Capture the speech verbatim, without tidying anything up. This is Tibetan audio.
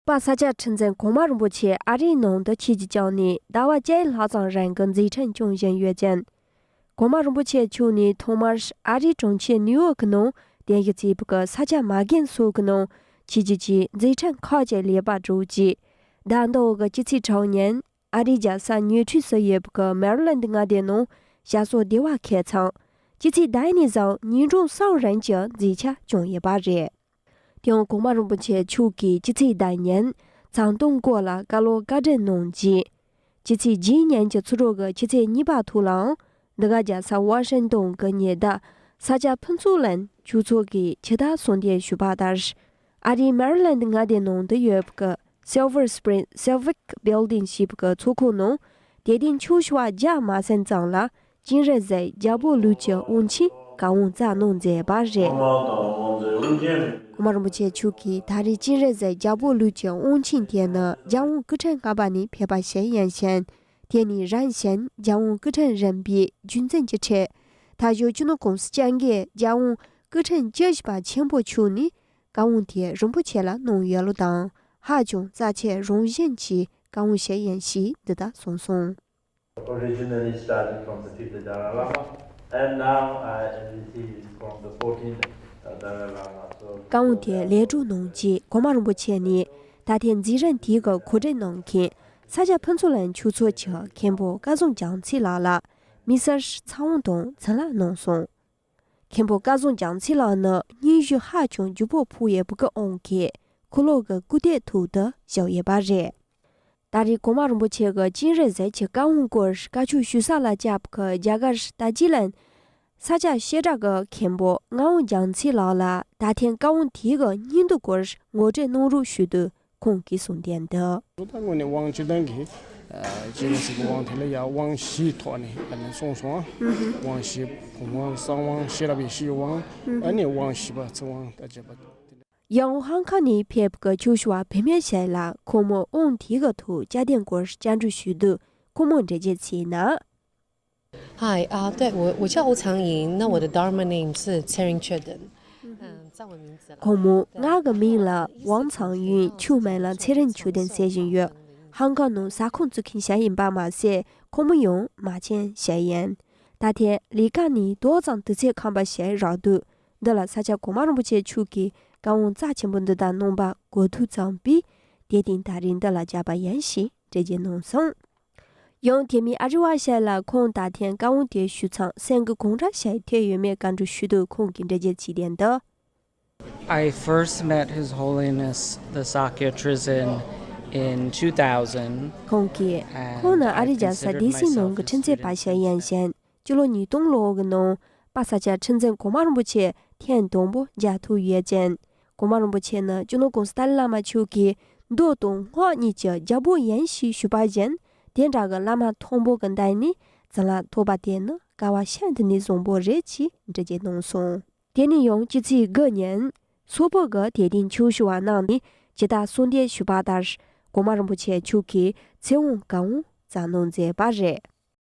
པ་ས་སྐྱ་ཁྲི་འཛིན་གོང་མ་རིན་པོ་ཆེ་ཨ་རིའི་ནང་དུ་ཆིབས་བསྒྱུར་བསྐྱངས་ནས་ཟླ་བ་བཅུ་ལྷག་ཙམ་རིང་གི་མཛད་འཕྲིན་སྐྱོང་བཞིན་ཡོད་ཅིང་། གོང་མ་རིན་པོ་ཆེ་མཆོག་ནས་ཐོག་མར་ཨ་རིའི་གྲོང་ཁྱེར་ནིའུ་ཡོག་གི་ནང་རྟེན་གཞི་བྱས་པའི་ས་སྐྱ་མ་རྒན་སོགས་ཀྱི་ནང་ཆིབས་བསྒྱུར་གྱིས་མཛད་འཕྲིན་ཁག་ཅིག་ལེགས་པར་གྲུབ་རྗེས། ཟླ་འདིའི་སྤྱི་ཚེས་དྲུག་ཉིན་ཨ་རིའི་རྒྱལ་ས་ཉི་ཁྲི་སུ་ཡོད་པའི་མེ་རི་ལེན་ཌི་མངའ་སྡེའི་ནང་ཞག་སོགས་བདེ་བར་འཁེལ་ཚང་། སྤྱི་ཚེས་དགུ་ཉིན་བཟང་ཉིན་གྲངས་གསུམ་རིང་གི་མཛད་འཆར་བྱུང་ཡོད་པ་རེད། དེ་ཡང་གོང་མ་རིན་པོ་ཆེ་མཆོག་གིས་སྤྱི་ཚེས་དགུ་ཉིན་ཚང་དང་སྐོར་ལ་བཀའ་སློབ་བཀའ་དྲིན་གནང་རྗེས། སྤྱི་ཚེས་བརྒྱད་ཉིན་གྱི་ཚེས་དྲུག་གི་ཆུ་ཚོད་གཉིས་པ་ཐོག་ལའང་འདི་ག་རྒྱལ་ས་ཝ་ཤིང་ཏོན་གྱི་ཉེ་འདབས་ས་སྐྱ་ཕུན་ཚོགས་གླིང་ཆོས་ཚོགས་ཀྱིས་ཆིབས་རྟ་གསོལ་འདེབས་ཞུས་པ་ལྟར། ཨ་རིའི་མེ་རི་ལེན་ཌི་མངའ་སྡེའི་ནང་དུ་ཡོད་པའི་Silver Spring Civic Building ཞེས་པའི་ཚོགས་ཁང་ནང་དད་ལྡན་ཆོས་ཞུ་བ་བརྒྱ་མ་ཟིན་ཙམ་ལ། སྤྱན་རས་གཟིགས་རྒྱལ་པོ་ལུགས་ཀྱི་དབང་ཆེན་བཀའ་དབང་བསྩལ་གནང་མཛད་པ་རེད། གོང་མ་རིན་པོ་ཆེ་མཆོག་གིས་ད་རེས་སྤྱན་རས་གཟིགས་རྒྱལ་པོ་ལུགས་ཀྱི་དབང་ཆེན་དེ་ནི་རྒྱལ་དབང་སྐུ་ཕྲེང་ལྔ་པ་ནས་ཕེབས་པ་ཞིག་ཡིན་ཞིང་། དེ་ནི་རིམ་བཞིན་རྒྱལ་དབང་སྐུ་ཕྲེང་རིམ་པའི་རྒྱུད་འཛིན་གྱི་ཁྲིད། མཐའ་བཞུགས་སྤྱི་ནོར་གོང་ས་སྐྱབས་མགོན་རྒྱལ་དབང་སྐུ་ཕྲེང་བཅུ་བཞི་པ་ཆེན་པོ་མཆོག་ནས་བཀའ་དབང་དེ་རིན་པོ་ཆེ་ལ་གནང་ཡོད་ལུགས་དང་། ཧ་ཅང་རྩ་ཆེ་རང་བཞིན་གྱི་བཀའ་དབང་ཞིག་ཡིན་ཞེས་འདི་ལྟར་གསུངས་སོང་། Originally started from the fifth Dalai Lama, and now I received from the fourteenth Dalai Lama. So, བཀའ་དབང་དེ་ལེགས་གྲུབ་གནང་རྗེས་གོང་མ་རིན་པོ་ཆེ་ནས་ད་ཐེངས་མཛད་རིམ་དེ་གི་གོ་སྒྲིག་གནང་མཁན་ས་སྐྱ་ཕུན་ཚོགས་གླིང་ཆོས་ཚོགས་ཀྱི་མཁན་པོ་སྐལ་བཟང་རྒྱ་མཚོ་ལགས་ལ་དམིགས་བསལ་ཚ་དབང་དང་འཚམས་འདྲི་གནང་སོང་། མཁན་པོ་སྐལ་བཟང་རྒྱ་མཚོ་ལགས་ནི་སྙན་ཞུ་ཧ་ཅང་ལྗིད་པོ་ཕོག་ཡོད་པའི་དབང་གིས་ཁོ་ལོ་གི་སྐུ་དེབ་ཐོག་ཏུ་བཞག་ཡོད་པ་རེད། ད་རེས་གོང་མ་རིན་པོ་ཆེ་གི་སྤྱན་རས་གཟིགས་ཀྱི་བཀའ་དབང་སྐོར་བཀའ་ཆོས་ཞུ་ས་ལ་བཅར་བའི་རྒྱ་གར་རྡོ་རྗེ་གླིང་ས་སྐྱ་བཤད་གྲྭ་གི་མཁན་པོ་ངག་དབང་རྒྱ་མཚོ་ལགས་ལ་ད་ཐེངས་བཀའ་དབང་དེ་གི་སྙིང་བསྡུས་སྐོར་ངོ་སྤྲོད་གནང་རོགས་ཞུ་དུས་ཁོང་གིས་གསུངས་དོན་འདི། ད་དངོས་གནས་དབང་སྤྱིར་བཏང་གི་སྤྱན་རས་གཟིགས་ཀྱི་དབང་དེ་ལ་ཡང་དབང་བཞིའི་ཐོག་ནས་ཨ་ནི་གསུངས་སོང་། དབང་བཞི། བུམ་དབང་། གསང་དབང་། ཤེས་རབ་ཡེ་ཤེས་དབང་། ཨ་ནི་དབང་བཞི་པ་ཚིག་དབང་དང་བཅས་པ། ཡང་ཧོང་ཀོང་ནས་ཕེབས་པའི་ཆོས་ཞུ་བ་བུད་མེད་ཞིག་ལ་ཁོང་མོ་དབང་དེ་གི་ཐོག་བཅར་འདོན་སྐོར་བཅར་འདྲི་ཞུས་དུས་ཁོང་མོས་འགྲེལ་བརྗོད་བྱས་ན། 嗨啊，对，我我叫吴苍莹，那我的 Dharma name 是 Tsering Choden。嗯，在我名字啦。 ཁོང་མོས་ང་གི་མིང་ལ་ཝང་ཚང་ཡུན། ཆོས་མིང་ལ་ཚེ་རིང་ཆོས་ལྡན་ཟེར་བཞིན་ཡོད། ཧང་ཀང་ནང་ཟ་ཁང་བཙུགས་མཁན་ཞིག་ཡིན་པ་མ་ཟད་ཁོང་མོ་ཡང་མ་བྱན་ཞིག་ཡིན། ད་ཐེངས་ལས་ཀ་ནས་ཏོག་ཙམ་དུས་ཚོད་ཁོམ་པ་ཞིག་རག་དུས་འདི་ལ་ས་སྐྱ་གོང་མ་རིན་པོ་ཆེ་མཆོག་གིས་བཀའ་དབང་རྩ་ཆེན་པོ་འདི་དག་གནང་བ་གོ་ཐོས་ཙམ་པས་དེ་སྟེང་ད་རེས་འདི་ལ་བཅར་བ་ཡིན་ཞེས་འགྲེལ་བརྗོད་གནང་སོང་། ཡང་དེ་མིན་ཨ་རི་བ་ཞིག་ལ་ཁོང་ད་ཐེངས་བཀའ་དབང་དེ་ཞུས་ཙང་སེམས་ཀྱི་གང་འདྲ་ཞིག་ཐོན་ཡོད་མེད་བཀའ་འདྲི་ཞུས་དུས་ཁོང་གིས་འགྲེལ་བརྗོད་བྱས་དོན་འདི། I first met His Holiness the Sakya Trizin in two thousand. ཁོང་གིས། ཁོང་ནི་ཨ་རིའི་རྒྱལ་ས་ལྡི་སིའི་ནང་གི་ཁྲི་འཛིན་པ་ཞིག་ཡིན་ཞིང་། སྤྱི་ལོ་ཉིས་སྟོང་ལོ་གི་ནང་པ་ས་སྐྱ་ཁྲི་འཛིན་གོང་མ་རིན་པོ་ཆེ་ཐེངས་དང་པོ་མཇལ་ཐུབ་ཡོད་ཅིང་། གོང་མ་རིན་པོ་ཆེ་ནི་སྤྱི་ནོར་གོང་ས་ཏཱ་ལའི་བླ་མ་མཆོག་གི་མདོ་དང་སྔགས་གཉིས་ཀྱི་རྒྱལ་པོ་ཡིན་ཞེས་ཞུས་པ་བཞིན། དེ་འདྲ་གི་བླ་མ་མཐོན་པོ་གི་མདུན་ནས་བྱིན་རླབས་ཐོབ་པ་དེ་ནི་སྐལ་བ་ཤིན་ཏུ་ནས་བཟང་པོ་རེད་ཅེས་འགྲེལ་བརྗོད་གནང་སོང་། དེ་ནས་ཡང་སྤྱི་ཚེས་དགུ་ཉིན་སོག་པོ་གི་དད་ལྡན་ཆོས་ཞུ་བ་རྣམས་ནས་ཇི་ལྟར་གསོལ་འདེབས་ཞུས་པ་ལྟར་གོང་མ་རིན་པོ་ཆེ་མཆོག་གིས་ཚེ་དབང་བཀའ་དབང་སྩལ་གནང་མཛད་པ་རེད།